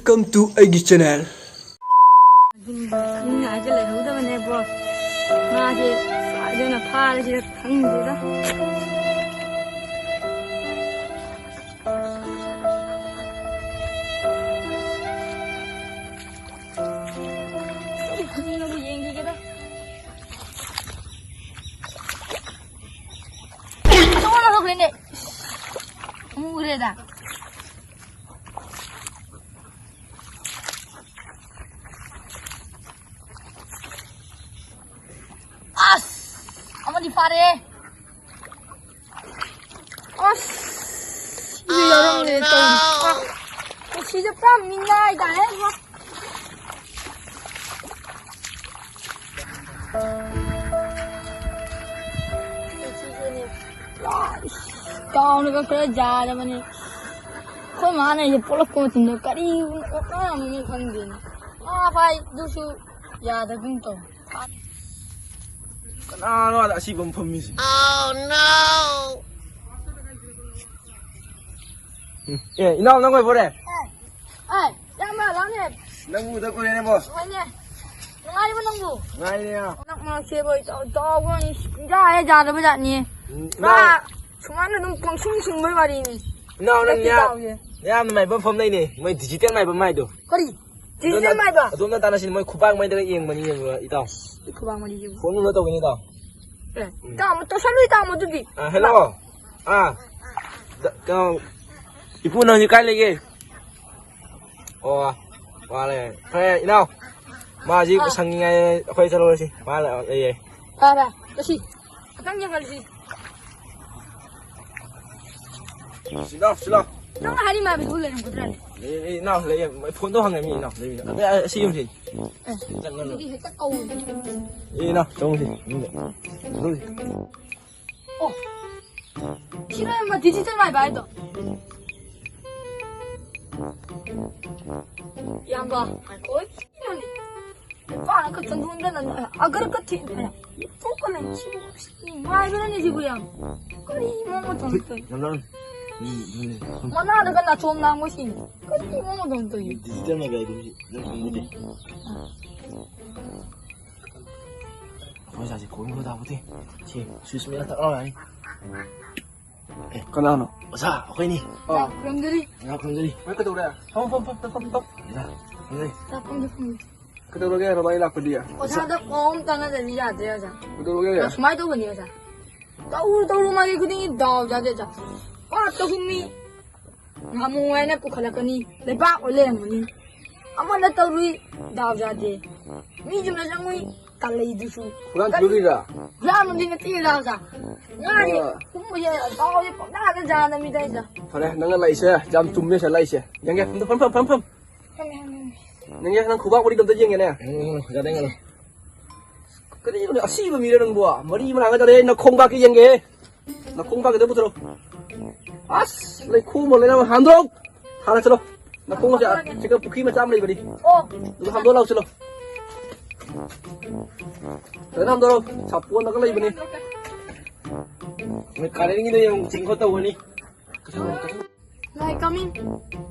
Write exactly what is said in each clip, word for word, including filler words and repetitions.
Welcome to ꯑꯩꯒꯤ channel. ꯃꯤꯅ ꯍꯥꯏꯖ ꯂꯩꯍꯧꯗꯕꯅꯦꯕꯣ꯫ ꯉꯥꯁꯦ ꯀꯥꯏꯗꯅ ꯐꯥꯔꯁꯤꯔ ꯈꯪꯗꯦꯗ꯫ ꯐꯖꯅꯕꯨ ꯌꯦꯡꯈꯤꯒꯦꯗ꯫ ꯇꯣꯛꯂꯒ ꯍꯣꯏꯅꯦ꯫ ꯃꯨꯈ꯭ꯔꯦꯗ꯫ ꯑꯁ! ꯑꯃꯗꯤ ꯐꯥꯔꯦ꯫ ꯑꯁ! ꯁꯤꯁꯨ ꯌꯥꯎꯔꯝꯃꯦ ꯇꯧꯔꯤꯁꯦ꯫ ꯑꯁ! ꯁꯤꯁꯨ ꯄꯨꯔꯥ ꯃꯤꯅꯥꯏ ꯇꯥꯔꯦ꯫ ꯁꯤꯁꯨꯅꯦ꯫ ꯄꯨꯔꯥ ꯏꯁ! ꯗꯥꯎꯅꯒ ꯈꯔ ꯌꯥꯗꯕꯅꯦ꯫ ꯑꯩꯈꯣꯏ ꯃꯥꯅ ꯑꯩꯁꯦ ꯄꯣꯛꯂꯛꯄ ꯃꯇꯝꯗ ꯀꯔꯤ ꯑꯣꯠꯅꯔꯝꯃꯅꯣ ꯈꯪꯗꯦꯅꯦ꯫ ꯉꯥ ꯐꯥꯏ, ꯑꯗꯨꯁꯨ ꯌꯥꯗꯒꯨꯝ ꯇꯧ꯫ ꯀꯅꯥꯅꯣ ꯑꯥꯗ ꯑꯁꯤꯕ ꯑꯃ ꯐꯝꯃꯤꯁꯦ? ꯎꯝ. ꯑꯦ, ꯏꯅꯥꯎ, ꯅꯪ ꯑꯣꯏꯕꯣꯔꯦ? ꯑꯦ, ꯏꯌꯥꯝꯕ, ꯂꯥꯛꯑꯣꯅꯦ꯫ ꯅꯪ ꯎꯗ ꯀꯨꯏꯔꯦꯅꯦ, ꯕꯣꯁ꯫ ꯍꯣꯏꯅꯦ꯫ ꯅꯨꯡꯉꯥꯏꯔꯤꯕꯣ ꯅꯪꯕꯨ? ꯅꯨꯡꯉꯥꯏꯔꯤꯅꯦ, ꯏꯌꯥꯝꯕ꯫ ꯍꯟꯗꯛ ꯃꯔꯛꯁꯦ ꯕꯣ, ꯏꯇꯥꯎ, ꯏꯇꯥꯎ, ꯏꯇꯥꯎ, ꯏꯌꯥ ꯍꯦꯛ ꯌꯥꯗꯕ ꯖꯥꯠꯅꯤ꯫ ꯎꯝ, ꯄꯨꯔꯥ ꯏꯅꯥꯎ꯫ ꯁꯨꯃꯥꯏꯅ ꯑꯗꯨꯝ ꯄꯪꯁꯨꯝ ꯁꯨꯝꯕꯩ ꯋꯥꯔꯤꯅꯤ꯫ ꯏꯅꯥꯎ, ꯅꯪ ꯍꯟꯗꯛꯀꯤ ꯌꯥ-, ꯗꯥꯎꯁꯦ꯫ ꯌꯥꯝꯅ ꯃꯥꯏꯕ ꯑꯃ ꯐꯝ ꯂꯩꯅꯦ꯫ ꯃꯣꯏ digital ꯃꯥꯏꯕ ꯑꯃ ꯍꯥꯏꯗꯣ꯫ ꯀꯔꯤ? Digital ꯑꯗꯣꯝꯗ, ꯃꯥꯏꯕ? ꯑꯗꯣꯝꯗ ꯇꯥꯟꯅꯁꯤ, ꯃꯣꯏ ꯈꯨꯄꯥꯛ ꯃꯩꯗꯒ ꯌꯦꯡꯕꯅꯤ, ꯌꯦꯡꯉꯨꯔ, ꯏꯇꯥꯎ꯫ ꯁꯤ ꯈꯨꯄꯥꯛ ꯃꯩꯗꯤ ꯌꯦꯡꯉꯨ꯫ ꯐꯣꯟ ꯅꯨꯡꯗ ꯇꯧꯒꯅꯤ, ꯏꯇꯥꯎ꯫ ꯑꯦ, ꯎꯝ꯫ ꯏꯇꯥꯎ, ꯑꯃꯨꯛ ꯇꯧꯁꯜꯂꯨ, ꯏꯇꯥꯎ, ꯑꯃꯨꯛ ꯑꯗꯨꯗꯤ꯫ ꯑꯥ, hello꯫ ꯑꯥ꯫ ꯗ-, ꯀꯩꯅꯣ, ꯏꯄꯨ, ꯅꯪ ꯍꯧꯖꯤꯛ ꯀꯥꯏ ꯂꯩꯒꯦ? ꯑꯣ, ꯃꯥ ꯂꯩ꯫ ꯐꯔꯦ, ꯏꯅꯥꯎ꯫ ꯃꯥ ꯍꯧꯖꯤꯛ ꯑꯥ꯫ ꯁꯪꯉꯤꯉꯥꯏ ꯑꯩꯈꯣꯏ ꯆꯠꯂꯨꯔꯁꯤ꯫ ꯃꯥ ꯂꯩ, ꯂꯩꯌꯦ꯫ ꯐꯔꯦ, ꯆꯠꯁꯤ꯫ ꯈꯤꯇꯪ ꯌꯦꯡꯍꯜꯂꯁꯤ꯫ ꯁꯤꯂꯥꯎ, ꯁꯤꯂꯥꯎ꯫ ꯅꯪ ꯍꯥꯏꯔꯤ ꯃꯥ ꯕꯤꯕꯨ ꯂꯩꯔꯝꯒꯗ꯭ꯔꯥꯅꯦ? ꯂꯩ, ꯂꯩ, ꯏꯅꯥꯎ, ꯂꯩꯌꯦ꯫ ꯐꯣꯟꯗꯣ ꯍꯪꯉꯦ, ꯃꯤ ꯏꯅꯥꯎ, ꯂꯩ, ꯏꯅꯥꯎ꯫ ꯑꯗꯩ, ꯑ, ꯑꯁꯤ ꯌꯨꯝꯁꯤ꯫ ꯑꯦ, ꯆꯪꯉꯣ, ꯏꯅꯥꯎ꯫ ꯑꯗꯨꯗꯤ ꯍꯦꯛꯇ ꯀꯧ꯫ ꯑꯦ, ꯏꯅꯥꯎ, ꯆꯪꯉꯨꯁꯤ꯫ ꯆꯪꯉꯨꯁꯤ꯫ ꯑꯣ꯫ ꯁꯤꯔꯣ ꯏꯌꯥꯝꯕ, digital ꯃꯥꯏꯕ ꯍꯥꯏꯗꯣ꯫ ꯏꯌꯥꯝꯕ, ꯉꯥꯏꯈꯣ꯫ ꯀꯥꯅ ꯈ ꯆꯪꯗꯣꯟꯗꯅ ꯑꯒꯔ ꯀ ꯊꯤ-, ꯊꯣꯛꯀꯅꯤ꯫ ꯁꯤ, ꯁꯤ ꯃꯥꯏꯕꯅꯅꯦ ꯁꯤꯕꯨ ꯌꯥꯝ꯫ ꯀꯔꯤ ꯃꯑꯣꯡ ꯃꯇꯧꯅꯣ ꯇꯧꯔꯤꯁꯦ? ꯌꯥꯝ ꯂꯧꯔꯅꯤ꯫ ꯃꯤ, ꯃꯤ, ꯃꯅꯥꯗꯒ ꯅꯥꯆꯣꯝ ꯂꯥꯡꯕ ꯁꯤꯅꯤ꯫ ꯀꯔꯤ ꯃꯑꯣꯡꯗꯅꯣ ꯇꯧꯔꯤꯁꯤ? Digital ꯃꯦꯒꯥ ꯑꯗꯨꯝ ꯁꯤ, ꯅꯪ ꯈꯪꯕꯗꯤ꯫ ꯑꯩꯈꯣꯏ ꯏꯁꯥꯁꯦ ꯀꯣꯏꯕ ꯇꯥꯕꯗꯤ꯫ ꯁꯤ, ꯁ꯭ꯋꯤꯁ ꯃꯦꯠ ꯇꯛ ꯂꯥꯎꯔꯅꯤ꯫ ꯑꯦ, ꯀꯅꯥꯅꯣ? ꯑꯣꯖꯥ, ꯑꯩꯈꯣꯏꯅꯤ꯫ ꯑꯥ꯫ ꯈꯨꯔꯨꯝꯖꯔꯤ꯫ ꯑꯣꯖꯥ, ꯈꯨꯔꯨꯝꯖꯔꯤ꯫ ꯅꯪ ꯀꯩꯗꯧꯔꯦ? ꯐꯝ, ꯐꯝ, ꯐꯝ, ꯐꯝ, ꯐꯝ, ꯐꯝ꯫ ꯑꯣꯖꯥ, ꯈꯨꯔꯨꯝꯖꯔꯤ꯫ ꯐꯝꯒꯦ, ꯐꯝꯒꯦ꯫ ꯀꯩꯗꯧꯔꯒꯦ, ꯅꯕꯥꯅꯤ ꯂꯥꯛꯄꯗꯤ? ꯑꯣꯖꯥꯗ ꯄꯥꯎ ꯑꯃ ꯇꯥꯟꯅꯗ꯭ꯔꯗꯤ ꯌꯥꯗ꯭ꯔꯦ, ꯑꯣꯖꯥ꯫ ꯀꯩꯗꯧꯔꯒꯦ? ꯑ, ꯁꯨꯃꯥꯏꯅ ꯇꯧꯕꯅꯤ, ꯑꯣꯖꯥ꯫ ꯇꯧꯔꯨ, ꯇꯧꯔꯨ ꯃꯥꯒꯤ ꯈꯨꯗꯤꯡꯒꯤ ꯗꯥꯎ ꯌꯥꯗꯦ, ꯑꯣꯖꯥ꯫ ꯄꯥꯠꯇ ꯍꯨꯝꯃꯤ, ꯉꯥꯃꯨ ꯍꯥꯏꯅ ꯄꯨꯈꯠꯂꯛꯀꯅꯤ, ꯂꯩꯕꯥꯛ ꯑꯣꯏ ꯂꯩꯔꯝꯃꯅꯤ꯫ ꯑꯃꯅ ꯇꯧꯔꯨꯏ, ꯗꯥꯎ ꯌꯥꯗꯦ꯫ ꯃꯤ ꯆꯨꯝꯅ ꯆꯪꯉꯨꯏ, ꯇꯜꯂꯩꯗꯨꯁꯨ꯫ ꯍꯨꯔꯥꯟ ꯀꯔꯤ? ꯆꯨꯔꯨꯔꯤꯔꯥ? ꯍꯨꯔꯥꯟꯕꯗꯤ ꯅꯠꯇꯦ, ꯑꯣꯖꯥ, ꯑꯣꯖꯥ꯫ ꯉꯥꯅꯤ, ꯑ꯫ ꯍꯨꯝꯕꯁꯦ ꯗꯥꯎꯁꯦ ꯄꯪꯌꯥꯗ ꯌꯥꯗꯕꯤꯗ, ꯑꯣꯖꯥ꯫ ꯐꯔꯦ, ꯅꯪꯅ ꯂꯥꯛꯏꯁꯦ ꯌꯥꯝ ꯆꯨꯝꯃꯦ, ꯁꯦ ꯂꯥꯛꯏꯁꯦ꯫ ꯌꯦꯡꯒꯦ, ꯐꯝ, ꯐꯝ, ꯐꯝ, ꯐꯝ, ꯐꯝ꯫ ꯐꯝꯃꯦ, ꯐꯝꯃꯦ, ꯐꯝꯃꯦ꯫ ꯅꯪꯒꯤ ꯅꯪ ꯈꯨꯕꯥꯛ ꯃꯔꯤꯗꯣ ꯑꯝꯇ ꯌꯦꯡꯒꯦꯅꯦ꯫ ꯌꯦꯡꯉꯣ, ꯌꯦꯡꯉꯣ, ꯌꯥꯗꯦ, ꯌꯦꯡꯉꯣ꯫ ꯀꯔꯤꯅꯣꯅꯦ, ꯑꯁꯤꯕ ꯃꯤꯔꯣ ꯅꯪꯕꯣ? ꯃꯔꯤ ꯃꯅꯥ ꯍꯥꯏꯇꯥꯔꯦ, ꯅꯈꯣꯡꯕꯥꯛꯀꯤ ꯌꯦꯡꯒꯦ꯫ ꯅꯈꯣꯡꯕꯥꯛꯀꯤꯗꯣ ꯄꯨꯊꯣꯔꯛꯑꯣ꯫ ꯑꯁ, ꯂꯩꯈꯣꯝ ꯑꯃ ꯂꯩꯔꯝꯃꯦ꯫ ꯍꯥꯟꯗꯣꯛ! ꯍꯥꯟꯅ ꯆꯠꯂꯣ꯫ ꯅꯈꯣꯡꯁꯦ, ꯑꯥ, ꯁꯤꯒ ꯄꯨꯈ꯭ꯔꯤ ꯃꯆꯥ ꯑꯃ ꯂꯩꯕꯅꯤ꯫ ꯑꯣ꯫ ꯑꯗꯨ ꯍꯥꯟꯗꯣꯛꯑ ꯂꯥꯛꯑꯣ, ꯆꯠꯂꯣ꯫ ꯐꯖꯅ ꯍꯥꯟꯗꯣꯛꯑꯣ꯫ ꯁꯥꯄꯣꯟꯅꯒ ꯂꯩꯕꯅꯤ꯫ ꯃꯣꯏ ꯀꯥꯔꯦꯟꯒꯤꯗꯣ ꯌꯦꯡꯉꯨ, ꯆꯤꯡ ꯈꯣꯠ ꯇꯧꯒꯅꯤ꯫ ꯂꯥꯏ ꯀꯃꯤꯡ꯫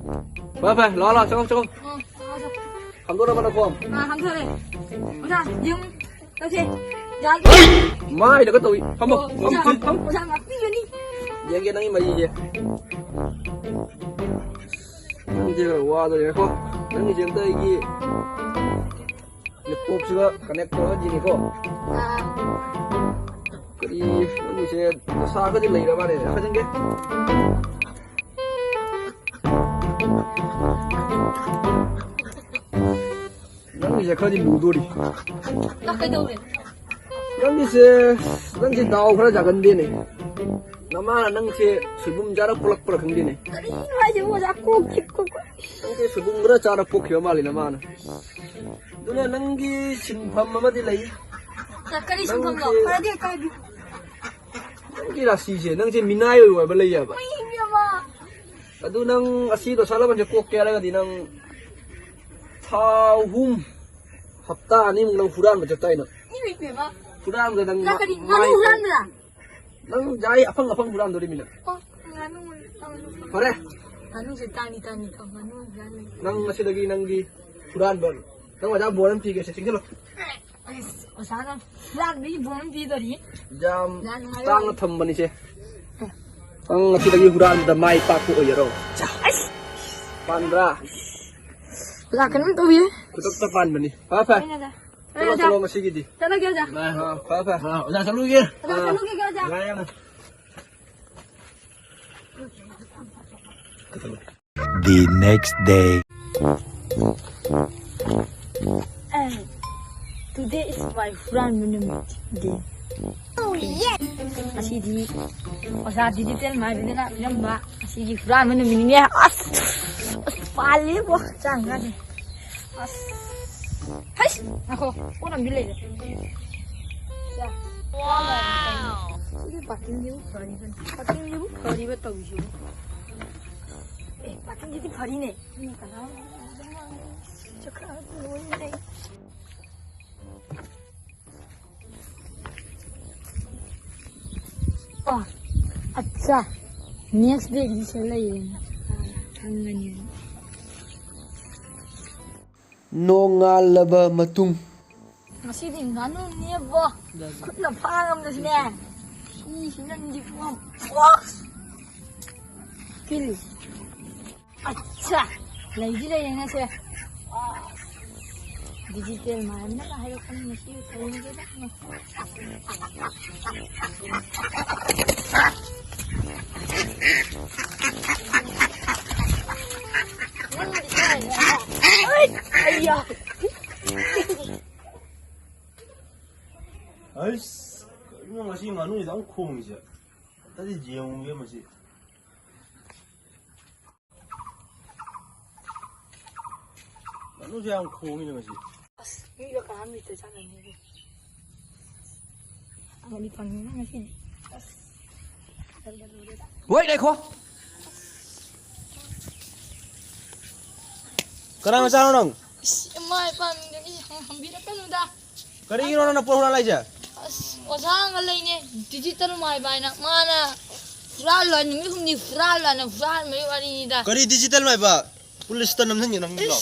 ꯐꯔꯦ, ꯐꯔꯦ, ꯂꯥꯛꯑꯣ, ꯂꯥꯛꯑꯣ, ꯆꯪꯉꯣ, ꯆꯪꯉꯣ꯫ ꯑ, ꯆꯪꯉꯣ, ꯆꯪꯉꯣ꯫ ꯍꯥꯡꯗꯣꯔꯕ ꯅꯈꯣꯡ? ꯑ, ꯍꯥꯡꯗꯣꯔꯦ꯫ ꯑꯣꯖꯥ, ꯌꯦꯡꯉꯨ꯫ ꯇꯧꯁꯦ꯫ ꯌꯥꯗ꯭ꯔꯦ꯫ ꯃꯥꯏꯗꯒ ꯇꯧꯏ꯫ ꯐꯝꯃꯣ, ꯑꯣ, ꯐꯝ, ꯑꯣꯖꯥ, ꯐꯝ, ꯐꯝ꯫ ꯑꯣꯖꯥ, ꯉꯥꯛꯄꯤꯒꯅꯤ꯫ ꯌꯦꯡꯒꯦ ꯅꯪꯒꯤ ꯃꯔꯤꯁꯦ꯫ ꯅꯪꯁꯦ ꯋꯥꯗꯣꯔꯦꯀꯣ꯫ ꯅꯪꯒꯤꯁꯦ ꯑꯝꯇ ꯑꯩꯒꯤ laptopꯁꯤꯒ connect ꯇꯧꯔꯒ ꯌꯦꯡꯒꯦꯀꯣ꯫ ꯑꯥ꯫ ꯀꯔꯤ, ꯅꯪꯒꯤꯁꯦ ꯗꯁꯥꯒꯗꯤ ꯂꯩꯔ ꯃꯥꯜꯂꯦ꯫ ꯐꯖꯟꯒꯦ꯫ ꯅꯪꯒꯤꯁꯦ ꯈꯔꯗꯤ ꯂꯨꯗꯣꯔꯤ꯫ ꯅꯪ ꯀꯩꯗꯧꯔꯦ? ꯅꯪꯒꯤꯁꯦ, ꯅꯪꯁꯦ ꯗꯥꯎ ꯈꯔ ꯌꯥꯒꯟꯗꯦꯅꯦ꯫ ꯅꯃꯥꯅ ꯅꯪꯁꯦ ꯁꯣꯏꯕꯨꯝ ꯆꯥꯔ ꯄꯣꯛꯂꯛꯄ꯭ꯔꯥ ꯈꯪꯗꯦꯅꯦ꯫ ꯀꯔꯤꯅꯣ ꯍꯥꯏꯁꯤꯕꯨ, ꯑꯣꯖꯥ? ꯀꯣꯛ ꯆꯤꯛꯄ꯫ ꯅꯪꯁꯦ ꯁꯣꯏꯕꯨꯝ ꯈꯔ ꯆꯥꯔ ꯄꯣꯛꯈꯤꯕ ꯃꯥꯜꯂꯦ ꯅꯃꯥꯅ꯫ ꯑꯗꯨꯅ ꯅꯪꯒꯤ ꯁꯤꯟꯐꯝ ꯑꯃꯗꯤ ꯂꯩ꯫ ꯀꯔꯤ ꯁꯤꯟꯐꯝꯅꯣ? ꯅꯪꯁꯦ, ꯈꯔꯗꯤ ꯍꯦꯛꯇ ꯍꯥꯏꯕꯤꯌꯨ꯫ ꯅꯪꯒꯤ ꯔꯥꯁꯤꯁꯦ, ꯅꯪꯁꯦ ꯃꯤꯅꯥꯏ ꯑꯣꯏꯕ ꯂꯩꯌꯦꯕ꯫ ꯃꯩ ꯏꯕꯦꯝꯃ꯫ ꯑꯗꯨ ꯅꯪ ꯑꯁꯤ ꯗꯁꯥ ꯂꯥꯕꯟꯁꯦ ꯀꯣꯛꯀꯦ ꯍꯥꯏꯔꯒꯗꯤ ꯅꯪ ꯊꯥ ꯑꯍꯨꯝ, ꯍꯞꯇꯥ ꯑꯅꯤꯃꯨꯛ ꯅꯪ ꯍꯨꯔꯥꯟꯕ ꯆꯠꯇꯥꯏ ꯅꯪ꯫ ꯏꯃꯥ ꯏꯕꯦꯝꯃ꯫ ꯍꯨꯔꯥꯟꯕꯗ ꯅꯪ ꯅꯪ ꯀꯔꯤ, ꯃꯥꯏ ꯉꯥꯅꯨ ꯍꯨꯔꯥꯟꯕ꯭ꯔꯥ? ꯅꯪ ꯌꯥꯏ, ꯑꯐꯪ ꯑꯐꯪ ꯍꯨꯔꯥꯟꯗꯣꯔꯤꯃꯤ ꯅꯪ꯫ ꯑꯣ꯫ ꯐꯔꯦ꯫ ꯉꯥꯅꯨꯁꯦ ꯇꯥꯡꯉꯤ, ꯇꯥꯡꯉꯤ꯫ ꯉꯥꯅꯨ ꯍꯨꯔꯥꯟꯂꯦ꯫ ꯅꯪ ꯉꯁꯤꯗꯒꯤ ꯅꯪꯒꯤ ꯍꯨꯔꯥꯟꯕ, ꯅꯪ ꯑꯣꯖꯥ ꯕꯣꯔ ꯑꯃ ꯄꯤꯒꯦꯁꯦ, ꯆꯤꯡꯁꯤꯜꯂꯣ꯫ ꯑꯁ, ꯑꯣꯖꯥꯅ ꯍꯨꯔꯥꯟꯕꯒꯤ ꯕꯣꯔ ꯑꯃ ꯄꯤꯗꯣꯔꯤ꯫ ꯌꯥꯝ ꯌꯥꯝ ꯅꯨꯡꯉꯥꯏꯔꯦ꯫ ꯇꯥꯡꯅ ꯊꯝꯕꯅꯤꯁꯦ꯫ ꯅꯪ ꯉꯁꯤꯗꯒꯤ ꯍꯨꯔꯥꯟꯕꯗ ꯃꯥꯏ ꯄꯥꯛꯄ ꯑꯣꯏꯖꯔꯣ꯫ ꯑꯁ! ꯄꯥꯟꯕ꯭ꯔꯥ? ꯑꯣꯖꯥ, ꯀꯩꯅꯣꯝ ꯇꯧꯏ꯫ ꯈꯨꯗꯛꯇ ꯄꯥꯟꯕꯅꯤ꯫ ꯐꯔꯦ, ꯐꯔꯦ꯫ ꯍꯣꯏ, ꯑꯣꯖꯥ꯫ ꯆꯠꯂꯣ, ꯑꯣꯖꯥ꯫ ꯆꯠꯂꯣ ꯉꯁꯤꯒꯤꯗꯤ꯫ ꯆꯠꯂꯒꯦ, ꯑꯣꯖꯥ꯫ ꯑ, ꯑ, ꯐꯔꯦ, ꯐꯔꯦ꯫ ꯑ, ꯑꯣꯖꯥ, ꯆꯠꯂꯨꯒꯦ꯫ ꯑꯣꯖꯥ, ꯑ, ꯆꯠꯂꯨꯒꯦ, ꯑꯣꯖꯥ꯫ ꯌꯥꯔꯦ, ꯌꯥꯔꯦ꯫ The next day. Today is my friend minimum day. Oh, yes! ꯉꯁꯤꯗꯤ ꯑꯣꯖꯥ ꯗꯤꯖꯤꯇꯦꯜ ꯃꯥꯏꯕꯅ ꯄꯤꯔꯝꯕ ꯉꯁꯤꯒꯤ ꯍꯨꯔꯥꯟꯕ ꯅꯨꯃꯤꯠꯅꯤꯅꯦ꯫ ꯑꯁ! ꯑꯁ, ꯄꯥꯜꯂꯦꯕꯣ꯫ ꯆꯥꯡ ꯉꯥꯅꯦ꯫ ꯑꯁ꯫ ꯍꯩꯁ! ꯉꯥꯏꯈꯣ꯫ ꯄꯣꯠ ꯑꯃꯗꯤ ꯂꯩꯔꯦ꯫ ꯌꯥ꯫ ꯁꯤꯒꯤ ꯄꯥꯔꯀꯤꯡꯁꯤꯕꯨ ꯐꯔꯤꯕꯅꯤ꯫ ꯄꯥꯔꯀꯤꯡꯁꯤꯕꯨ ꯐꯔꯤꯕ ꯇꯧꯔꯤꯁꯤꯕꯨ꯫ ꯑꯦ, ꯄꯥꯔꯀꯤꯡꯁꯤꯗꯤ ꯐꯔꯤꯅꯦ꯫ ꯃꯤ ꯀꯅꯥ ꯆꯠꯈ꯭ꯔ ꯂꯣꯏꯔꯦ꯫ ꯑꯣ, ꯑꯠꯆꯥ꯫ Next dayꯒꯤꯗꯤ ꯁꯤꯗ ꯂꯩꯌꯦ꯫ ꯈꯪꯉꯅꯤ꯫ ꯅꯣꯡꯉꯥꯜꯂꯕ ꯃꯇꯨꯡ꯫ ꯉꯁꯤꯗꯤ ꯉꯥꯅꯨꯅꯦꯕꯣ꯫ ꯈꯨꯠꯅ ꯐꯥ ꯉꯝꯗ꯭ꯔꯁꯨꯅꯦ꯫ ꯁꯤꯁꯤꯅꯗꯤ ꯄꯨꯡ ꯄꯣꯛ꯫ ꯀꯤꯜ꯫ ꯑꯠꯆꯥ! ꯂꯩꯗꯤ ꯂꯩꯔꯦ ꯉꯁꯤ꯫ ꯗꯤꯖꯤꯇꯦꯜ ꯃꯥꯏꯕꯅꯒ ꯍꯥꯏꯔꯛꯄꯅꯤ ꯉꯁꯤ ꯇꯧꯔꯒꯦꯗ꯫ ꯑꯩꯁ, ꯀꯩꯅꯣ ꯉꯁꯤ ꯉꯥꯅꯨꯁꯦ ꯌꯥꯝ ꯈꯣꯡꯉꯤꯁꯦ? ꯑꯝꯇꯗꯤ ꯌꯦꯡꯉꯨꯒꯦ ꯃꯁꯤ꯫ ꯉꯥꯅꯨꯁꯦ ꯌꯥꯝ ꯈꯣꯡꯉꯤꯅꯦ ꯃꯁꯤ꯫ ꯑꯁ, ꯃꯤꯒ ꯀꯅꯥꯝ ꯂꯩꯇꯦ ꯆꯥꯅꯅꯤꯒꯤ꯫ ꯑꯃꯗꯤ ꯐꯪꯉꯤꯅ ꯉꯁꯤꯗꯤ꯫ ꯑꯁ, ꯂꯣꯏꯔꯦꯗ꯫ ꯍꯣꯏ, ꯂꯩꯈꯣ꯫ ꯀꯅꯥ ꯃꯆꯥꯅꯣ ꯅꯪ? ꯏꯁ, ꯏꯃꯥ ꯏꯄꯥ ꯃꯤꯡꯗꯒꯤ ꯍꯪ-, ꯍꯪꯕꯤꯔꯛꯀꯅꯨꯗ꯫ ꯀꯔꯤꯒꯤꯅꯣ ꯅꯪꯅ ꯄꯣꯠ ꯍꯨꯔꯥꯟ ꯂꯥꯛꯏꯁꯦ? ꯑꯁ, ꯑꯣꯖꯥ ꯑꯃꯒ ꯂꯩꯅꯦ, ꯗꯤꯖꯤꯇꯦꯜ ꯃꯥꯏꯕ ꯍꯥꯏꯅ꯫ ꯃꯥꯅ ꯍꯨꯔꯥꯜꯂꯣ, ꯅꯨꯃꯤꯠ ꯍꯨꯝꯅꯤ ꯍꯨꯔꯥꯜꯂꯣꯅ ꯍꯨꯔꯥꯟꯕꯒꯤ ꯋꯥꯔꯤꯅꯤꯗ꯫ ꯀꯔꯤ ꯗꯤꯖꯤꯇꯦꯜꯅꯣ ꯍꯥꯏꯕ? ꯄꯨꯂꯤꯁꯇ ꯅꯝꯍꯟꯒꯦ ꯅꯝꯍꯜꯂꯣ꯫